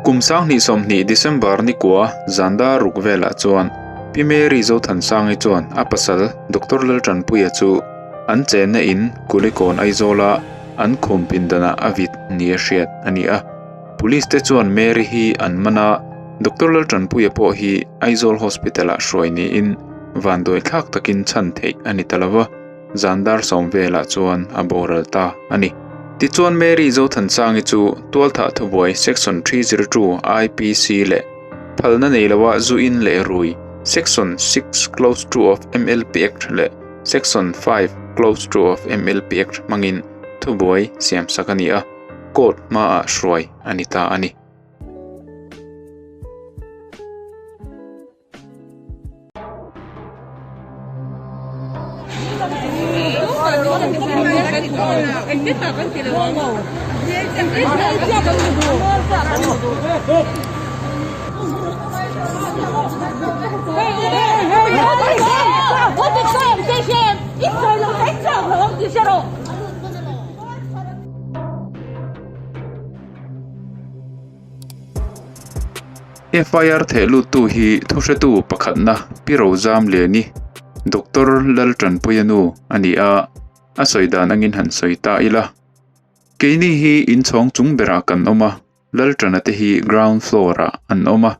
Kum 2020 December ni kua zan dar ruk velah chuan Pi Mary Zothansangi chuan a pasal Doctor Laltanpuia chu an chenna in Kulikawn Aizawla an khum pindanah a vit nia hriat a ni a. Police te chuan Mary hi an man a, Doctor Laltanpuia pawh hi Aizawl Hospital-ah hruai niin vanduai thlak takin chhan theih a ni ta lo va, zan dar sawm velah chuan a boral ta a ni. Tichuan Mary Zothansangi chu tualthah thubuai Section 302 IPC leh phalna nei loa zu in leh rui Section 6 Clause 2 of MLP Act leh Section 5 Clause 2 of MLP Act hmangin thubuai siamsak a ni a, court hmaah hruai a ni ta a ni. FIR theh luttu hi thuhretu pakhatna Pi Rozam Liani, Doctor Laltanpuia nu a ni a, a sawi dan angin han sawi ta ila. Keini hi inchhawng chung berah kan awm a, Laltana te hi ground floor ah an awm a,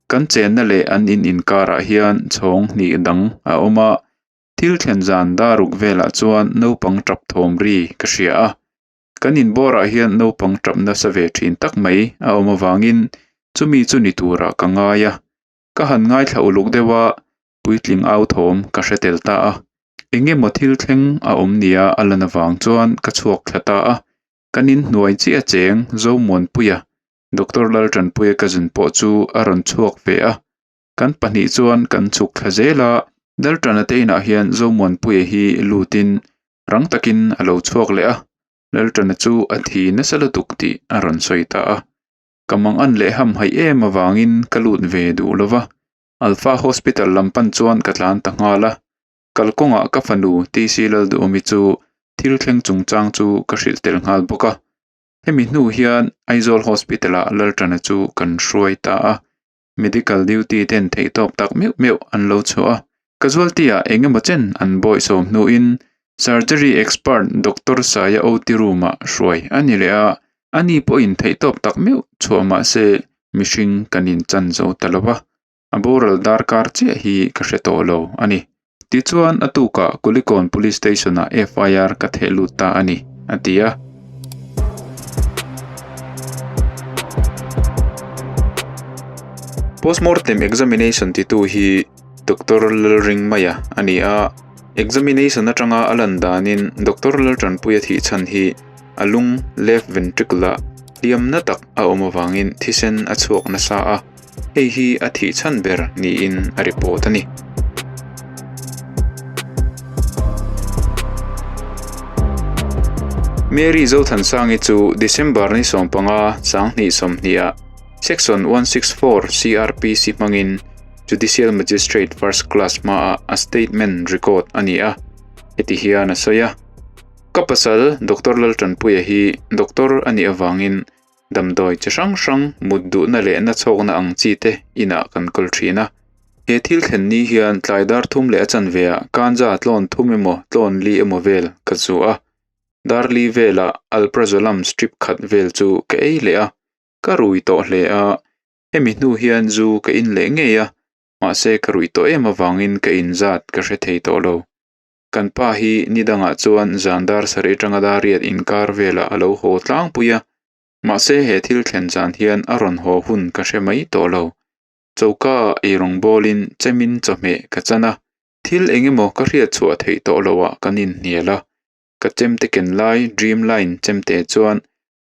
kan chenna leh an in inkarah hian chhawng hnih dang a awm a, thil thlen zan daruk velah chuan naupang tap thawm ri ka hria a, kan inbawrah hian naupang tap nasa ve thin tak mai a awm avangin chumi chu ni turah ka ngai a, ka han ngaithla uluk deuh a, puitling au thawm ka hre tel ta a, eng emaw thil thleng a awm nia a lan avang chuan ka chhuak thla ta a. Kan in hnuai chiah cheng Zomuanpuia, Doctor Laltanpuia cousin pawh chu a rawn chhuak ve a. Kan pahnih chuan kan chhuk thla zel a, Laltana te inah hian Zomuanpuia hi lutin rang takin a lo chhuak leh a, Laltana chu a thi nasa lutuk tih a rawn sawi ta a. Ka mangan leh hamhaih em avangin ka lut ve duh lo va, Alpha Hospital lam pan chuan ka tlan ta nghal a. Kalkawngah ka fanu TC Lalduhawmi chu thil thleng chungchang chu ka hrilh tel nghal bawk a. Hemi hnu hian Aizawl Hospital-ah Laltana chu kan hruai ta a, medical duty ten theihtawp tak meuh meuh an lo chhuah a. Casualty-ah eng emaw chen an bawihsawm hnuin surgery expert Doctor Saia OT room-ah hruai a ni leh a, ani pawhin theihtawp tak meuh chhuah mah se mihring kan inchan zo ta lo va. A boral darkar chiah hi ka hre tawh lo a ni. Tichuan a tukah Kulikawn Police Station-ah FIR ka theh lut ta a ni, a ti a. Postmortem examination titu hi Doctor Lalringmaya a ni a, examination atanga a lan danin Doctor Laltanpuia thih chhan hi a lung left ventricle-ah hliamna tak a awm avangin thisen a chhuak nasa a. Hei hi a thih chhan ber niin a report a ni. Mary Zothansangi chu December ni 15 2020 ah Section 164 CrPC hmangin Judicial Magistrate First Class hmaah a statement record a ni a, heti hian a sawi a, Ka pasal Doctor Laltanpuia hi doctor a nih avangin Damdawi chi hrang hrang mut duhna leh na chhawkna ang chi te inah kan kawl thin a. He thil thlen ni hian tlai dar thum leh a chanve ah kanja tlawn thum emaw tlawn li emaw vel ka zu a. Dar li velah alprazolam strip khat vel chu ka ei leh a, ka rui tawh hle a. Hemi hnu hian zu ka in leh ngei a, mahse ka ruih tawh em avangin ka inzat ka hre thei tawh lo. Kan pa hi ni dangah chuan zan dar sarih atanga dar riat inkar velah a lo haw tlangpui a, mahse he thil thlen zan hian a rawn haw hun ka hre mai tawh lo. Choka ah eirawng bawlin chemin chawhmeh ka chan a, thil eng emaw ka hriat chhuah theih tawh loh ah kan inhnial a. Ka chemte ken lai Dreamline chemte chuan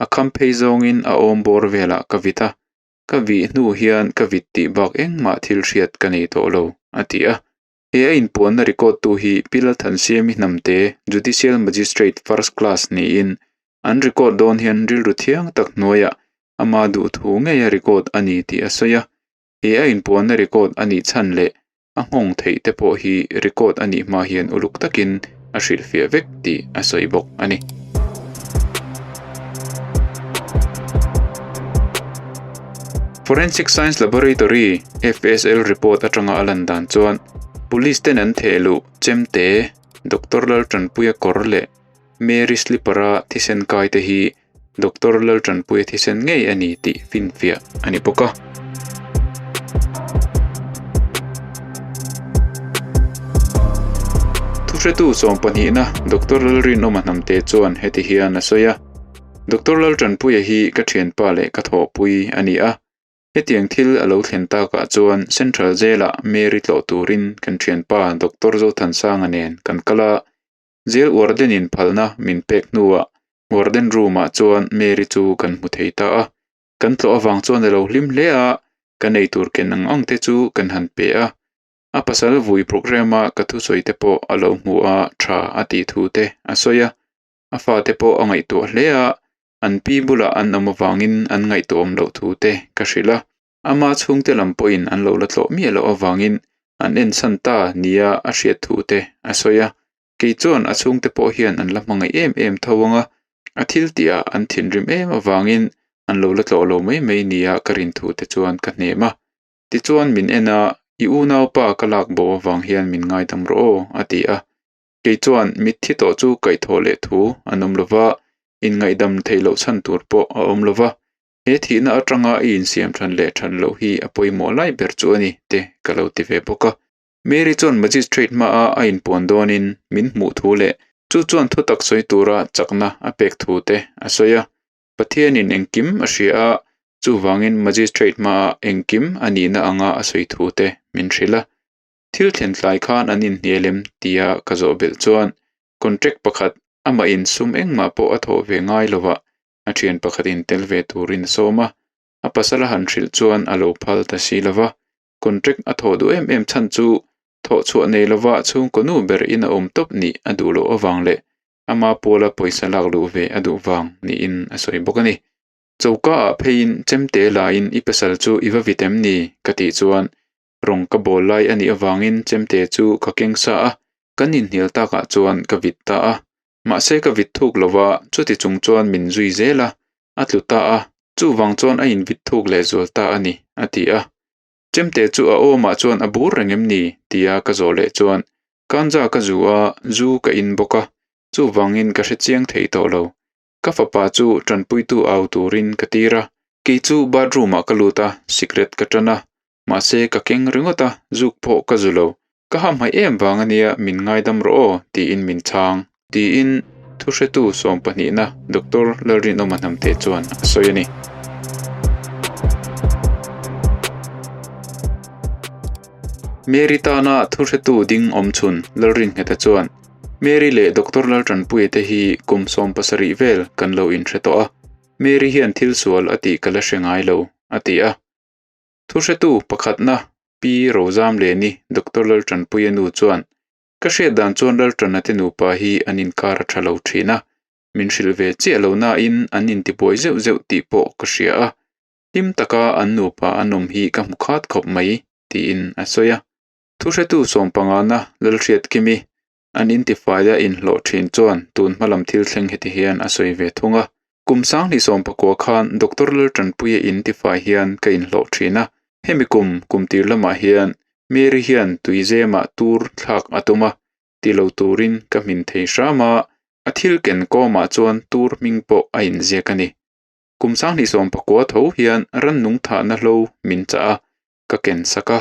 a kham phei zawngin a awm bawr velah ka vit a, ka vih hnu hian ka vit tih bak engmah thil hriat ka nei tawh lo, a ti a. He a inpuanna record tu hi Pi Lalthansiami Hnamte, Judicial Magistrate First Class niin an record dawn hian rilru thiang tak hnuaiah ama duhthu ngeia record a ni tih a sawi a. He a inpuanna record a nih chhan leh a nghawng theih te pawh hi record a nih hma hian uluk takin a hrilhfiah vek tih a sawi bawk a ni. Forensic Science Laboratory, FSL, report atanga a lan dan chuan Police ten an theh luh chemte Doctor Laltanpuia kawr leh Mary Slipper-a thisen kai te hi Doctor Laltanpuia thisen ngei a ni tih finfiah a ni bawk a. Thuhretu sawmpahnihna Doctor Lalrinawma Hnamte chuan heti hian a sawi a, Doctor Laltanpuia hi ka thianpa leh ka thawhpui a ni a. Hetiang thil a lo thlen takah chuan Central Jail-ah Mary tlawh turin kan thianpa Doctor Zothansanga nen kan kal a. Jail warden-in phalna min pek hnuah warden room-ah chuan Mary chu kan hmu thei ta a. Kan tlawh avang chuan a lo hlim hle a, kan eitur ken ang ang te chu kan han pe a. A pasal vui programme-a ka thusawi te pawh a lo hmu a, tha a tih thu te a sawi a. A fate pawh a ngaihtuah hle a, an pi bulah an awm avangin an ngaihtuahawm loh thu te ka hrilh a. Ama chhungte lam pawhin an lo la tlawh miah loh avangin an ensan ta nia a hriat thu te a sawi a. Kei chuan a chhungte pawh hian an la hmangaih em em tho ang a, a thil tihah an thinrim em avangin an lo la tlawh lo mai mai nia ka rin thu te chuan ka hnem a. Tichuan min en a, I unaupa ka lak bo avang hian min ngaidam rawh aw, a ti a. Kei chuan mitthi tawh chu kaihthawh leh thu an awm lo va, inngaihdam theih loh chhan tur pawh a awm lo va, he thihna atanga i insiam than leh than loh hi a pawimawh lai ber chu a ni, te ka lo ti ve bawk a. Mary chuan magistrate hmaa a inpuan dawnin min hmuh thu leh chu chuan thutak sawi tura chakna a pek thu te a sawi a. Pathianin engkim a hria a, chuvangin magistrate hmaa engkim a nihna anga a sawi thu te min hrilh a. Thil thlen tlai khan an inhnial em tia ka zawh belh chuan contract pakhat amah in sum engmah pawh a thawh ve ngai lovah a thian pakhatin tel ve turin a sawm a, a pasal a han hrilh chuan a lo phal ta si lova. Contract a thawh duh em em chhan chu thawh chhuah nei lova chhungkaw nu ber in a awm tawp nih a duh loh avang leh ama puala pawisa lak luh ve a duh vang niin a sawi bawk a ni. Choka ah pheiin chemte laiin i pasal chu i va vit em ni? ka tih chuan rawng ka bawl lai a nih avangin chemte chu ka keng sa a, kan inhnial takah chuan ka vit ta a. Mahse ka vit thuk lo va, chuti chung chuan min zui zel a, a tlu ta a, chuvang chuan a invit thuk leh zual ta a ni, a ti a. Chemte chu a awmah chuan a bur reng em ni? tia ka zawh leh chuan, Kanja ka zu a, zu ka in bawk a, chuvangin ka hre chiang thei tawh lo. Ka fapa chu tanpuitu au turin ka tir a. Kei chu bathroom-ah ka lut a, sikret ka tan a. Mahse ka keng ringawt a, zuk pawh ka zu lo. Ka ha hmaih em vang ania min ngaidam rawh aw, tiin min chhang. Tiin thuhretu sawmpahnihna Doctor Lalrinawma Hnamte chuan a sawi a ni. Mary tana thuhretu ding awmchhun Lalringheta chuan, Mary leh Doctor Laltanpuia te hi kum 17 vel kan lo inhre tawh a, Mary hian thil sual a tih ka la hre ngai lo, a ti a. Thuhretu pakhatna Pi Rozamleni Doctor Laltanpuia nu chuan, Ka hriat dan chuan Laltana te nupa hi an inkar a tha lo thin a, min hrilh ve chiah lo nain an intibuai zeuh zeuh tih pawh ka hria a, hlim taka an nupa an awm hi ka hmu khat khawp mai, tiin a sawi a. Thuhretu sawmpangana Lalhriatkimi an intifaia inhlawh thin chuan tun hma lam thil thleng heti hian a sawi ve thung a. Kum sanghnih sawmpakua khan Doctor Laltanpuia intifai hian ka inhlawh thin a, hemi kum kum tir lamah hian Mary hian tuizemah tur thlak a tum a, ti lo turin ka hmin thei hram a, a thil ken kawmah chuan tur hming pawh a inziak a ni. Kum sanghnih sawmpakua tho hian rannung thahna hlo min chah a, ka ken sak a.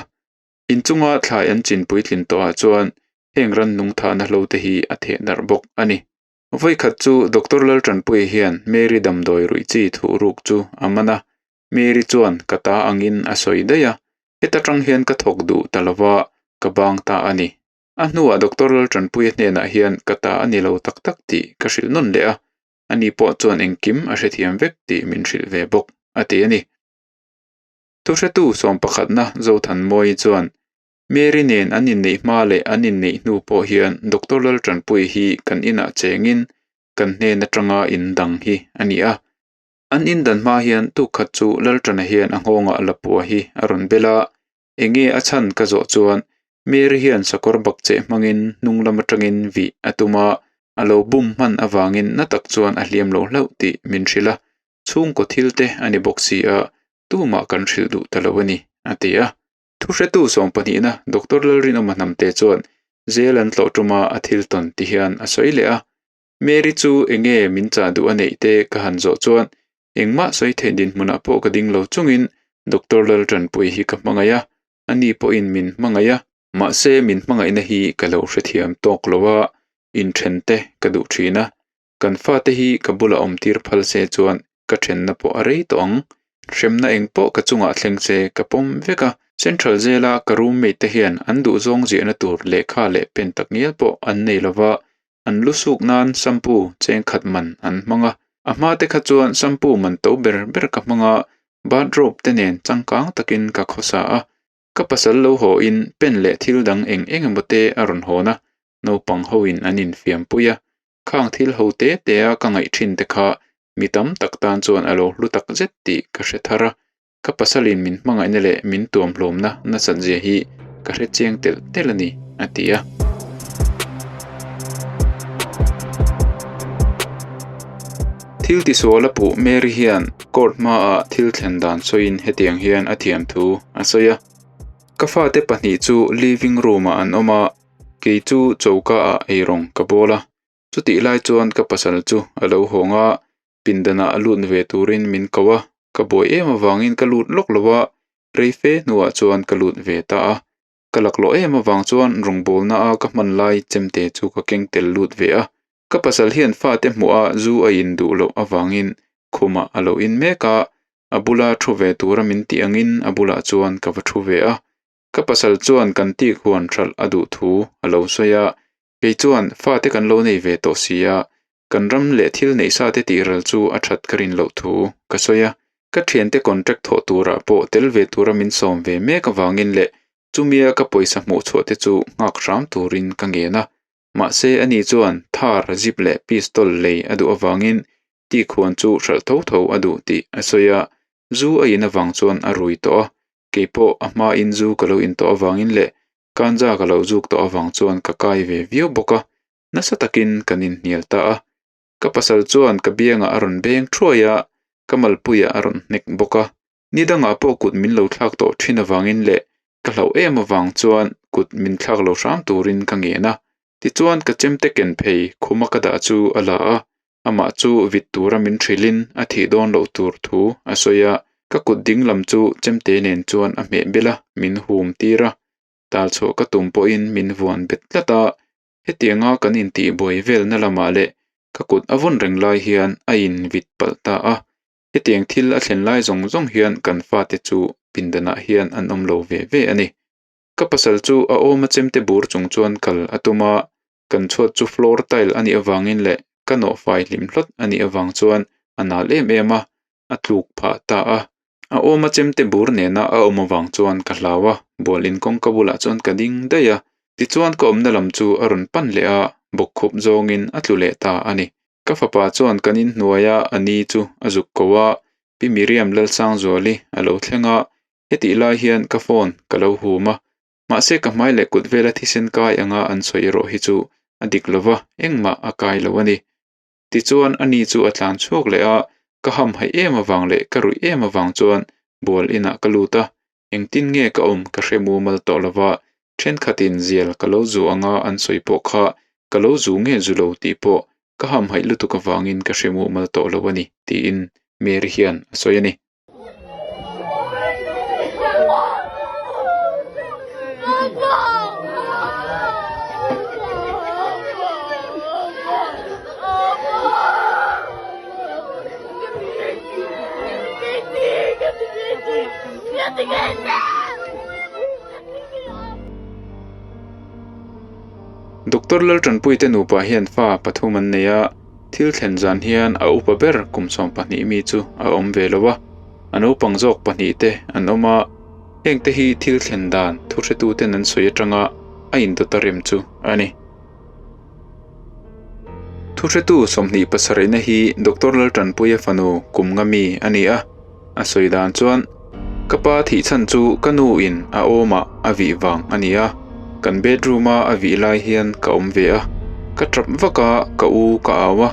Inchunga thlai an chin puitlin tawhah chuan heng rannung thahna hlo te hi a theh darh bawk a ni. Vawikhat chu Doctor Laltanpuia hian Mary damdawi ruih chi thuh ruk chu a man a, Mary chuan ka ta angin a sawi daih a, heta tang hian ka thawk duh ta lova ka bang ta a ni. A hnuah Doctor Laltanpuia hnenah hian ka ta a ni lo tak tak tih ka hrilh nawn leh a, ani pawh chuan engkim a hrethiam vek tih min hrilh ve bawk, a ti a ni. Thuhretu sawmpakhatna Zothanmawii chuan, Mary nen an inneih hma leh an inneih hnu pawh hian Doctor Laltanpuii hi kan inah chengin kan hnen atanga in dang hi a ni a. An indan hma hian tukkhat chu Laltana hian a nghawngah lapua hi a rawn bel a, enge a chhan ka zawh chuan Mary hian sakawr bakcheh hmangin hnung lam atangin vih a tum a, a lo bum hman avangin na tak chuan a hliam lo hlauh tih min hrilh a. Chhungkaw thil te a ni bawk si a, tumah kan hrilh duh ta lo a ni, a ti a. Thuhretu sawmpahnihna Doctor Lalrinawma Hnamte chuan Jail an tlawh tuma a thil tawn ti hian a sawi leh a. Mary chu enge min chah duh a neih te ka han zawh chuan engmah sawi theih dinhmunah pawh ka ding lo chungin Doctor Laltanpuii hi ka hmangaih a, ani pawhin min hmangaih a. Mahse min hmangaihna hi ka lo hrethiam tawk lo a, inthen te ka duh thin a. Kan fate hi ka bula awm tir phal se chuan ka thenna pawh a rei tawh ang. Hremna eng pawh ka chungah thleng se ka pawm vek a. Central Jail-a ka roommate te hian an duhzawng ziahna tur lehkha leh pen tak ngial pawh an nei lo va, an lu suk nan shampoo cheng khat man an hmang a. A hma te kha chuan shampoo man to ber ber ka hmang a, bathrobe te nen changkang takin ka khawsa a. Ka pasal lo haw in pen leh thil dang eng eng emaw te a rawn hawn a, naupang ho in an infiam pui a. Khang thil ho te te a ka ngaih thin te kha mi tam tak tan chuan a lo hlu tak zet tih ka hre thar a. Ka pasal in min hmangaihna leh min tuamhlawmna nasat zia hi ka hre chiang telh telh a ni, a ti a. Thil tisual a puh Mary hian court hmaah thil thlen dan sawiin hetiang hian a thiam thu a sawi a. Ka fate pahnih chu living room ah an awm a, kei chu choka ah eirawng ka bawl a. Chutih lai chuan ka pasal chu a lo hawng a, pindanah a lut ve turin min ko a, ka buai em avangin ka lut lawk lo a, rei fe hnuah chuan ka lut ve ta a. Ka laklawh em avang chuan rawngbawlna a ka hman lai chemte chu ka keng tel lut ve a. Ka pasal hian fate hmuh a zu a in duh loh avangin khumah a lo in mek a, a bula thu ve tura min tih angin a bulah chuan ka va thu ve a. Ka pasal chuan kan tik huan hralh a duh thu a lo sawi a, kei chuan fate kan lo nei ve tawh si a, kan ram leh thil neih sa te tih ral chu a that ka rin loh thu ka sawi a. Ka thiante contract thawh turah pawh tel ve tura min sawm ve mek avangin leh chumia ka pawisa hmuh chhuah te chu nghak hram turin ka ngen a. Mahse ani chuan thar, zip leh pistol lei a duh avangin tikhuan chu hralh tho tho a duh tih a sawi a. Zu a in avang chuan a rui tawh a, keipawh a hmain zu ka lo in tawh avangin leh ganja ka lo zuk tawh avang chuan ka kai ve viau bawk a. Nasa takin kan inhnial ta a, ka pasal chuan ka biangah a rawn beng thuai a, ka malpuiah a rawn hnek bawk a. Ni dangah pawh kut min lo thlak tawh thin avangin leh ka hlauh em avang chuan kut min thlak lo hram turin ka ngen a. Tichuan ka chemte ken phei khuma ka dah chu a la a, amah chu vit tura min hrilhin a thih dawn loh tur thu a sawi a. Ka kut ding lam chu chemte nen chuan a hmeh bel a, min hum tir a. Tal chhuah ka tum pawhin min vuan bet tlat a, Hetianga kan intihbuai velna lamah leh ka kut a vawn reng lai hian a invit palh ta a, hetiang thil a thlen lai zawng zawng hian kan fate chu pindanah hian an awm lo ve ve a ni. Ka pasal chu a awma chemte bur chung chuan kal a tum a, kan chhuat chu floor tile a nih avangin leh ka nawhfai hlim hlawt a nih avang chuan a nal em em a, a tluk phah ta a. A awma chemte bur nena a awm avang chuan ka hlau a, bual in kawngka bulah chuan ka ding daih a. Tichuan ka awmna lam chu a rawn pan leh a, bawkkhup zawngin a tlu leh ta a ni. Ka fapa chuan kan inhnuaia a ni chu a zuk ko a, Pi Miriam Lalsangzuali a lo thleng a, hetih lai hian ka phone ka lo hum a. Mahse ka hmai leh kut vela thisen kai anga an sawi erawh hi chu a dik lo va, engmah a kai lo a ni. Tichuan a ni chu a tlan chhuak leh a, ka hamhaih em avang leh ka ruih em avang chuan bual inah ka lut a, engtin nge ka awm ka hre mumal tawh lo va, thenkhatin zial ka lo zu anga an sawi pawh kha ka lo zu nge zu lo tih pawh ka hamhaih lutuk avangin ka hre mumal tawh lo a ni, tiin Mary hian a sawi a ni. Doctor Laltanpuite nupa hian fa pathum an nei a. Thil thlen zan hian a upa ber kum 12 mi chu a awm ve lo a, a naupang zawk pahnih te an awm a, heng te hi thil thlen dan thu hretu ten an sawi atanga a indawt a rem chu a ni. Thu hretu 27 na hi Doctor Laltanpuia fanu kum nga mi a ni a, a sawi dan chuan ka pa thih chhan chu ka nu in a awmah a vih vang a ni a, kan bedroom a a vih lai hian ka awm ve a, ka tap vak a, ka u ka au a,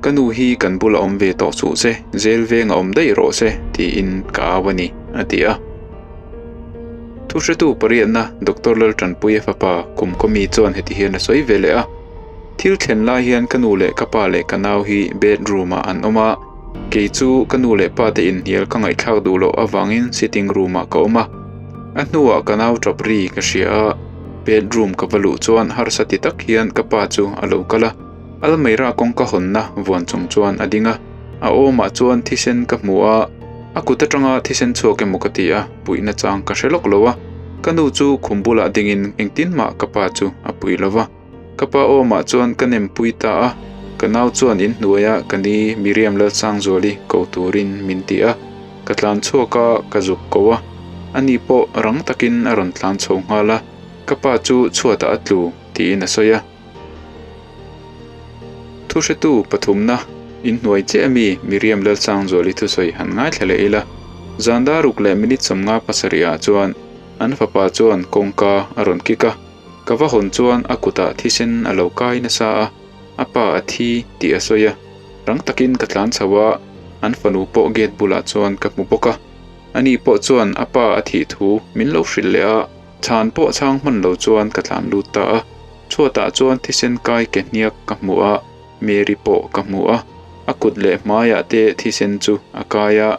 ka nu hi kan bula awm ve tawh suh se, jail veng a awm daih rawh se tiin ka au a ni, a ti a. Thuhretu pariatna Doctor Laltanpuia fapa Kumkawmi chuan heti hian a sawi ve leh a, Thil thlen lai hian ka nu leh ka pa leh ka nau hi bedroom ah an awm a, kei chu ka nu leh pa te inhnial ka ngaihthlak duh loh avangin sitting room ah ka awm a. A hnuah ka nau tap ri ka hria a, bedroom ka va luh chuan harsa ti tak hian ka pa chu a lo kal a, Almeida kawngka hawnna vuan chung chuan a ding a, a awmah chuan thisen ka hmu a, a kut atanga thisen chhuak emaw ka ti a, puihna chang ka hre lawk lo a, ka nu chu khum bulah dingin engtin mah ka pa chu a pui lo va. Ka pa awmah chuan ka nem pui ta a, ka nau chuan in hnuaia ka ni Miriam Lalsangzuali ko turin min ti a, ka tlan chhuak a, ka zuk ko a, ani pawh rang takin a rawn tlan chho nghal a, ka pa chu chhuatah a tlu tiin a sawi a. Thuhretu pathumna inhnuai chiah ami Miriam Lalsangzuali thusawi han ngaithla leh ila, zan daruk leh minute 57 ah chuan an fapa chuan kawngka a rawn kik a, Ka va hawn chuan a kutah thisen a lo kai nasa a, a pa a thi tih a sawi a. Rang takin ka tlan chho a, an fanu pawh gate bulah chuan ka hmu bawk a. Ani pawh chuan a pa a thih thu min lo hrilh leh a, chhan pawh chhang hman lo chuan ka tlan lut ta a. Chhuatah chuan thisen kai ke hniak ka hmu a, Mary pawh ka hmu a. A kut leh hmaiah te thisen chu a kai a,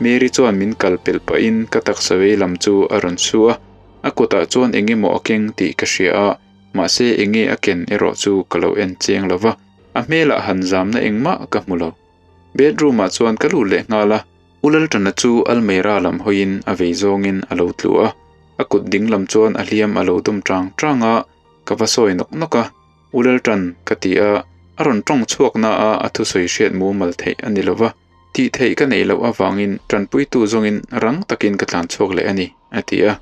Mary chuan min kal pelh pahin ka taksa vei lam chu a rawn su a. A kutah chuan eng emaw a keng tih ka hria a, mahse eng nge a ken erawh chu ka lo en chiang lo va, a hmelah han zamna engmah ka hmu lo. Bedroom ah chuan ka lut leh nghal a, U Lalṭana chu almeira lam hawiin a vei zawngin a lo tlu a, a kut ding lam chuan a hliam a lo dawm ṭang ṭang a, ka va sawi nawk nawk a, U Lalṭan ka ti a, a rawn ṭawng chhuak na a a thusawi hriat mumal theih a ni lo va. Tih theih ka neih loh avangin tanpuitu zawngin rang takin ka tlan chhuak leh a ni, a ti a.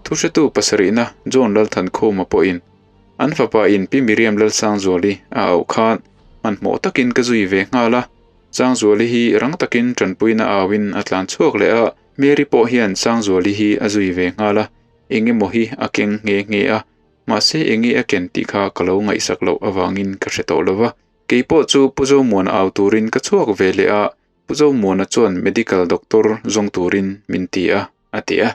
Thuhretu pasarihna John Lalthankhuma pawhin an fapa in Pi Miriam Lalsangzuali a auh khan hmanhmawh takin ka zui ve nghal a. Sangzuali hi rang takin tanpuina auin a tlan chhuak leh a, Mary pawh hian Sangzuali hi a zui ve nghal a, eng emaw hi a keng nghe nghe a, mahse enge a ken tih kha ka lo ngaihsak loh avangin ka hre tawh lo va. Kei pawh chu Pu Zomuana au turin ka chhuak ve leh a, Pu Zomuana chuan medical doctor zawng turin min ti a, a ti a.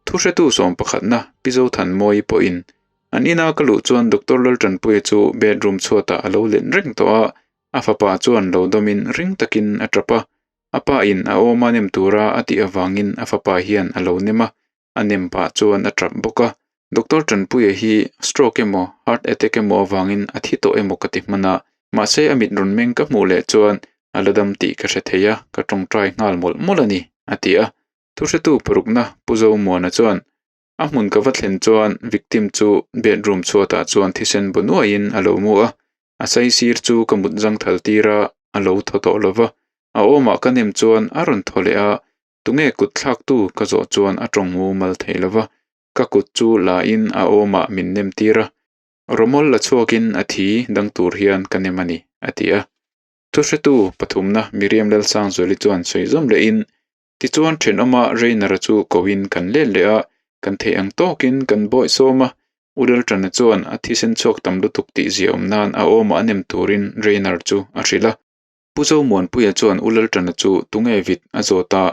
Thuhretu sawm pakhatna Pi Zothanmawii pawhin an ina ka luh chuan Doctor Laltanpuia chu bedroom chhuatah a lo let reng tawh a, a fapa chuan lo dawmin ring takin a tap a, a pa in a awma nem tura a tih avangin a fapa hian a lo nem a, A nem pah chuan a tap bawk a, Doctor Tanpuia hi stroke emaw heart attack emaw avangin a thi tawh emaw ka ti hman a, mahse a mit rawn meng ka hmuh leh chuan a la dam tih ka hre thei a, ka tawngtai nghal mawlh mawlh a ni, a ti a. Thuhretu parukna Pu Zomuana chuan a hmun ka va thlen chuan victim chu bedroom chhuatah chuan thisen bu nuaiin a lo mu a, a saisir chu ka mut zangthal tir a, a lo thaw tawh lo va, a awmah ka nem chuan a rawn thaw leh a, Tunge kut thlaktu ka zawh chuan a tawng mumal thei lo va, ka kut chu la in a awmah min nem tir a, rawmawl la chhuakin a thi dang tur hian ka nem a ni, a ti a. Thuhretu pathumna Miriam Lalsangzuali chuan sawi zawm lehin, Tichuan thenawma Rainer-a chu koin kan let leh a, kan theih ang tawkin kan bawih sawm a, U Lalṭana chuan a thisen chhuak tam lutuk tih ziaawm nan a awmah a nem turin Rainer chu a hrilh a. Pu Zomuanpuia chuan U Lalṭana chu tunge vit a zawt a,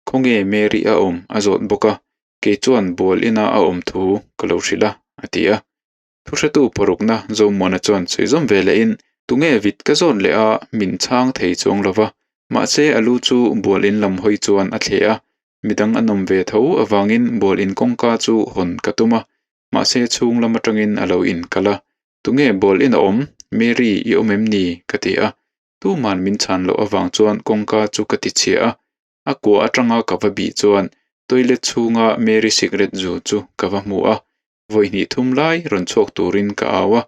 khawnge Mary a awm a zawt bawk a, kei chuan bual ina a awm thu ka lo hrilh a, a ti a. Thuhretu parukna Zomuana chuan sawi zawm ve lehin, Tunge vit ka zawt leh a, min chhang thei chuang lo va, mahse a lu chu bual in lam hawi chuan a thleh a, midang an awm ve tho avangin bual in kawngka chu hawn ka tum a, mahse chhung lam atangin a lo inkal a, Tunge ball in a awm? Mary, i awm em ni? ka ti a. Tuman min chhan loh avang chuan kawngka chu ka ti chhia a. A kua atanga ka va bih chuan toilet chhunga Mary cigarette zu chu ka va hmu a. Vawi hnih thum lai rawn chhuak turin ka au a.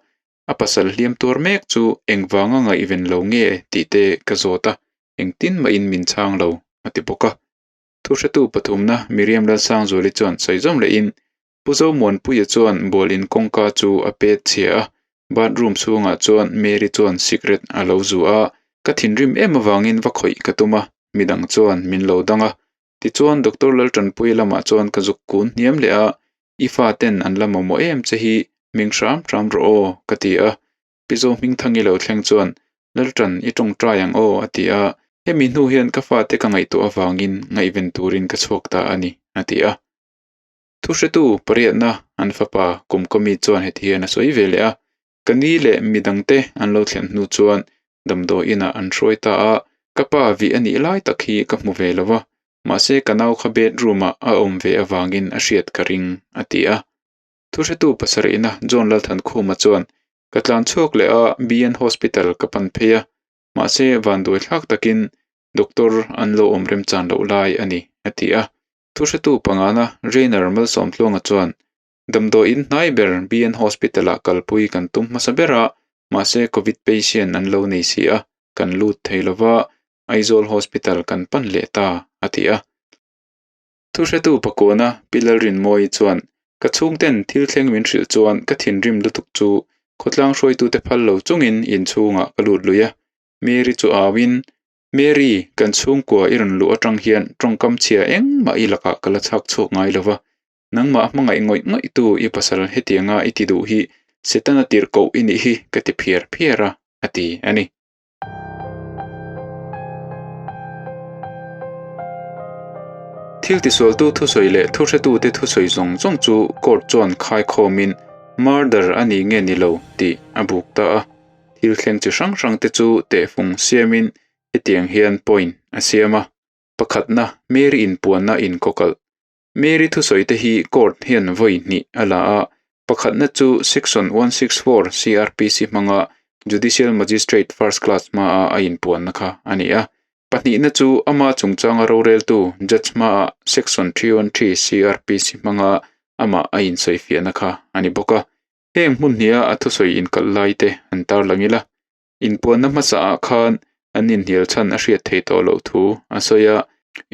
A pasal hliam tuar mek chu engvanga ngaihven lo nge tih te ka zawt a, engtin mahin min chhang lo, a ti bawk a. Thuhretu pathumna Miriam Lalsangzuali chuan sawi zawm lehin Pu Zomuanpuia chuan bual in kawngka chu a pet chhia a, bathroom chhungah chuan Mary chuan cigarette a lo zu a, ka thinrim em avangin va khawih ka tum a, midang chuan min lo dang a. Tichuan Doctor Laltanpuia lamah chuan ka zuk kun hniam leh a, I fa ten an la mamawh em che hi ming hram hram rawh aw ka ti a. Pi Zohmingthangi lo thleng chuan Laltan i tawngtai ang aw a ti a. Hemi hnu hian ka fate ka ngaihtuah avangin ngaihven turin ka chhuak ta a ni, a ti a. Thuhretu pariatna an fapa kumkawmi chuan heti hian a sawi ve leh a, Ka ni leh midangte an lo thlen hnu chuan damdawi inah an hruai ta a, ka pa vih a nih lai tak hi ka hmu ve lo va, mahse ka nau kha bedroom-ah a awm ve avangin a hriat ka ring, a ti a. Thuhretu pasarihna John Lalthankhuma chuan, Ka tlan chhuak leh a, BN Hospital ka pan phei a, mahse vanduai thlak takin doctor an lo awm remchan loh lai a ni, a ti a. Thuhretu pangana Rainer Malsawmtluanga chuan, Damdawi in hnai ber BN Hospital-ah kalpui kan tum hmasa ber a, mahse Covid patient an lo nei si a, kan lut thei lo va, Aizawl Hospital kan pan leh ta, a ti a. Thuhretu pakuana Pi Lalrinmawii chuan, Ka chhungten thil thleng min hrilh chuan ka thinrim lutuk chu khawtlang hruaitute phal lo chungin inchhungah ka lut lui a, Mary chu auin, Mary, kan chhungkua i rawn luh atang hian tawngkam chhia engmah i lakah ka la chhak chhuak ngai lo va, nangmah hmangaih ngawih ngawih tu i pasal hetianga i ti duh hi Setana tirhkoh i nih hi ka ti phiar phiar a, a ti a ni. Thil tisualtu thusawi leh thuhretute thusawi zawng zawng chu court chuan khaikhawmin murder a ni nge ni lo tih a buk ta a. Thil thleng chi hrang hrangte chu tehfung siamin hetiang hian point a siam a. Pakhatna, Mary inpuanna inkawkalh. Mary thusawi te hi court hian vawi hnih a la a, pakhatna chu Section 164 CrPC hmanga Judicial Magistrate First Class hmaa a inpuanna kha a ni a. Pahnihna chu ama chungchanga roreltu Judge hmaa Section 313 CrPC hmanga amah a insawifiahna kha a ni bawk a. Heng hmun hniha a thusawi inkalh lai te an tarlang ila. Inpuanna hmasaah khan an inhnial chhan a hriat thei tawh loh thu a sawi a,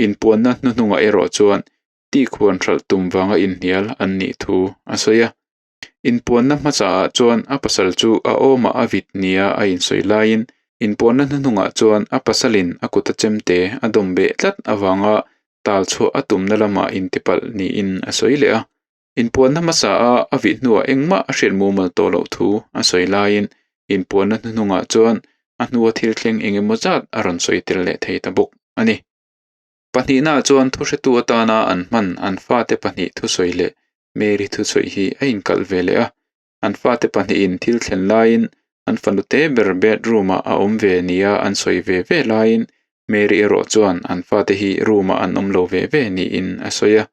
inpuanna hnuhnungah erawh chuan tihkhuan hralh tum vanga inhnial an nih thu a sawi a. Inpuanna hmasaah chuan a pasal chu a awmah a vit nia a insawi laiin inpuanna hnuhnungah chuan a pasalin a kuta chemte a dawm beh tlat avanga tal chhuah a tumna lamah intipalh niin a sawi leh a. Inpuanna hmasa a a vih hnuah engmah a hriat mumal tawh loh thu a sawi laiin inpuanna hnuhnungah chuan a hnua thil thleng eng emaw zat a rawn sawi tel leh thei ta bawk a ni. Pahnihnaah chuan thuhretu atana an hman an fate pahnih thusawi leh Mary thusawi hi a inkalh ve leh a. An fate pahnihin thil thlen laiin an fanute ber bedroom-ah a awm ve nia an sawi ve ve laiin Mary erawh chuan an fate hi room-ah an awm lo ve ve niin a sawi a.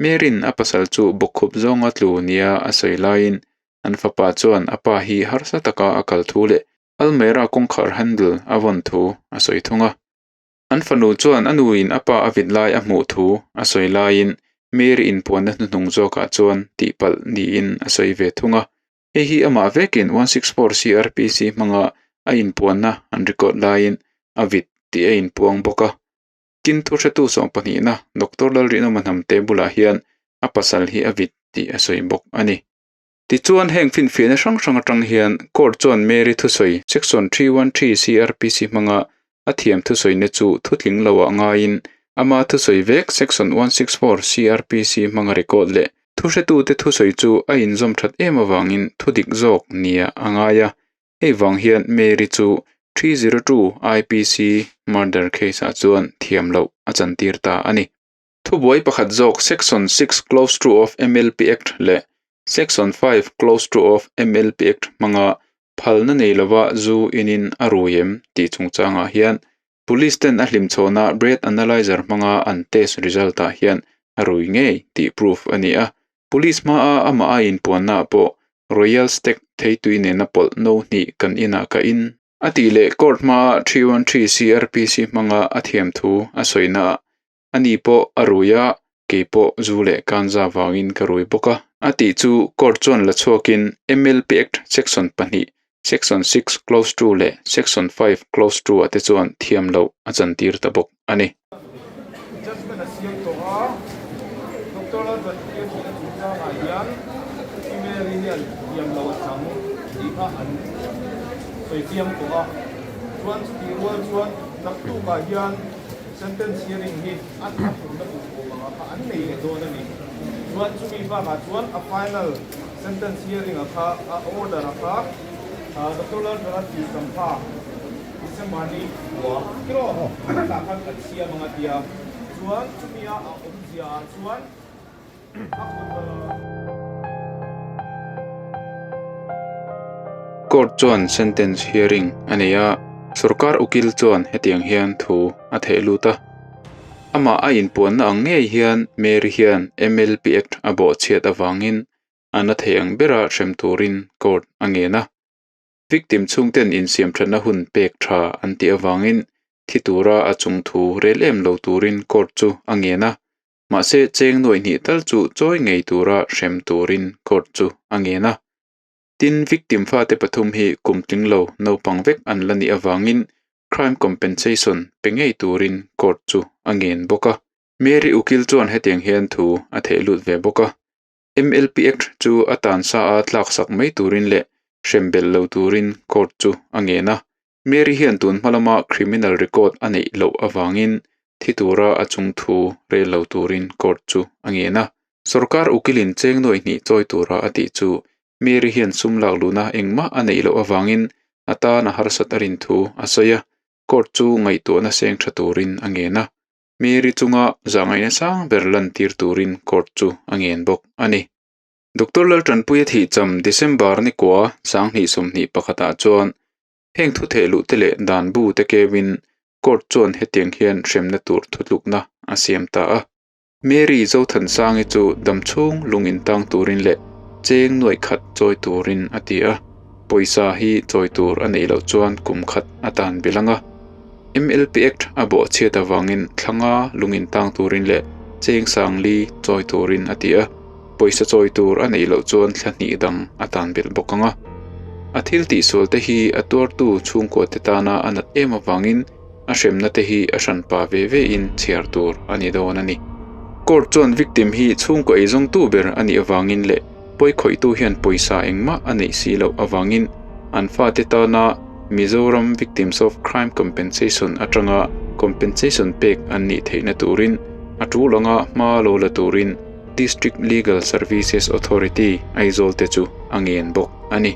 Mary'n a pasal chu bawkkhup zawnga tlu nia a sawi laiin an fapa chuan a pa hi harsa taka a kal thu leh almera kawngkhar handle a vawn thu a sawi thung a. An fanu chuan a nuin a pa a vit lai a hmuh thu a sawi laiin Mary inpuanna hnuhnung zawkah chuan tihpalh niin a sawi ve thung a. Hei hi amah vekin 164 CrPC hmanga a inpuanna an record laiin a vit tih a inpuang bawk a. Tin, thuhretu sawmpahnihna Doctor Lalrinawma Hnamte bulah hian a pasal hi a vit tih a sawi bawk a ni. Tichuan, heng finfiahna hrang hrang atang hian Court chuan Mary thusawi Section 313 CrPC hmanga a thiam thusawina chu thutling loah ngaiin ama thusawi vek Section 164 CrPC hmanga record leh thuhretute thusawi chu a inzawm that em avangin thudik zawk nia a ngai a. Hei vang hian Mary chu 302 IPC murder case-ah chuan thiam loh a chantir ta a ni. Thubuai pakhat zawk Section 6 Clause 2 of MLP Act leh Section 5 Clause 2 of MLP Act hmanga phalna nei lova zu inin a rui em tih chungchangah hian Police ten a hlimchhawna breath analyzer hmanga an test result-ah hian a rui ngei tih proof a ni a. Police hmaa amah a inpuannaah pawh Royal Stag theitui nena pawlh no hnih kan inah ka in. A tih leh court hmaa 313 CrPC hmanga a thiam thu a sawinaah ani pawh a rui a, kei pawh zu leh kanza vangin ka rui bawk a. A tih chu court chuan la chhuakin MLP Act Section pahnih, Section 6 Clause 2 leh Section 5 Clause 2 ah te chuan thiam loh a chantir ta bawk a ni. Judgement a siam tawh a, Doctor Lalvanpuia thihna chungchangah hian Pi Mary hian thiam lo a chang tih kha an sawi chiang tawh a, chuan chutih rual chuan naktukah hian sentence hearing hi a thurna duh awm anga kha an nei leh dawn a ni. Chuan chumi bakah chuan a final sentence hearing a kha a order a kha Doctor Lalthara tih tam kha. December ni kua tiraw tah khan kan siam ang a tia chuan chumi a a awmzia ah chuan a kut Court chuan sentence hearing a nei a, sorkar ukil chuan hetiang hian thu a theh lut a. Amah a inpuanna ang ngei hian Mary hian MLP Act a bawhchhiat avangin a na thei ang bera hrem turin court a ngen a. Victim chhungten insiamthatna hun pek tha an tih avangin thi tura a chung thu rel em lo turin court chu a ngen a. Mahse cheng nuaih hnih tal chu chawi ngei tura hrem turin court chu a ngen a. Tin, victim fate pathum hi kum tling lo naupang vek an la nih avangin crime compensation pe ngei turin court chu a ngen bawk a. Mary Ukil chuan hetiang hian thu a theh lut ve bawk a. MLP Act chu a tan sa a tlaksak mai turin leh hrem belh lo turin court chu a ngen a. Mary hian tun hma lama criminal record a neih loh avangin thi tura a chung thu rel lo turin court chu a ngen a. Sorkar ukilin cheng nuai hnih chawi tura a tih chu Mary hian sum lak luhna engmah a neih loh avangin a tan a harsat a rin thu a sawi a, court chu ngaihtuahna seng tha turin a ngen a. Mary chunga zahngaihna sang ber lantir turin court chu a ngen bawk a ni. Doctor Laltanpuia thihcham December ni kua 2021 ah chuan heng thu theh luh te leh dan bu te keuin court chuan hetiang hian hremna tur thutlukna a siam ta a. Mary Zothansangi chu damchhung lung intang turin leh cheng nuaih khat chawi turin a ti a, pawisa hi chawi tur a neih loh chuan kum khat a tan belh ang a. MLP Act a bawhchhiat avangin thlanga lung intang turin leh cheng sangli chawi turin a ti a, pawisa chawi tur a neih loh chuan thla hnih dang a tan belh bawk ang a. A thil tihsual te hi a tuartu chhungkua te tana a nat em avangin a hremna te hi a hran pa ve ve in chhiar tur a ni dawn a ni. Court chuan victim hi chhungkaw eizawngtu ber a nih avangin leh pawikhawihtu hian pawisa engmah a neih si loh avangin an fate tana Mizoram Victims of Crime Compensation atanga compensation pek an nih theihna turin a tul anga hma lo la turin District Legal Services Authority Aizawl te chu a ngen bawk a ni.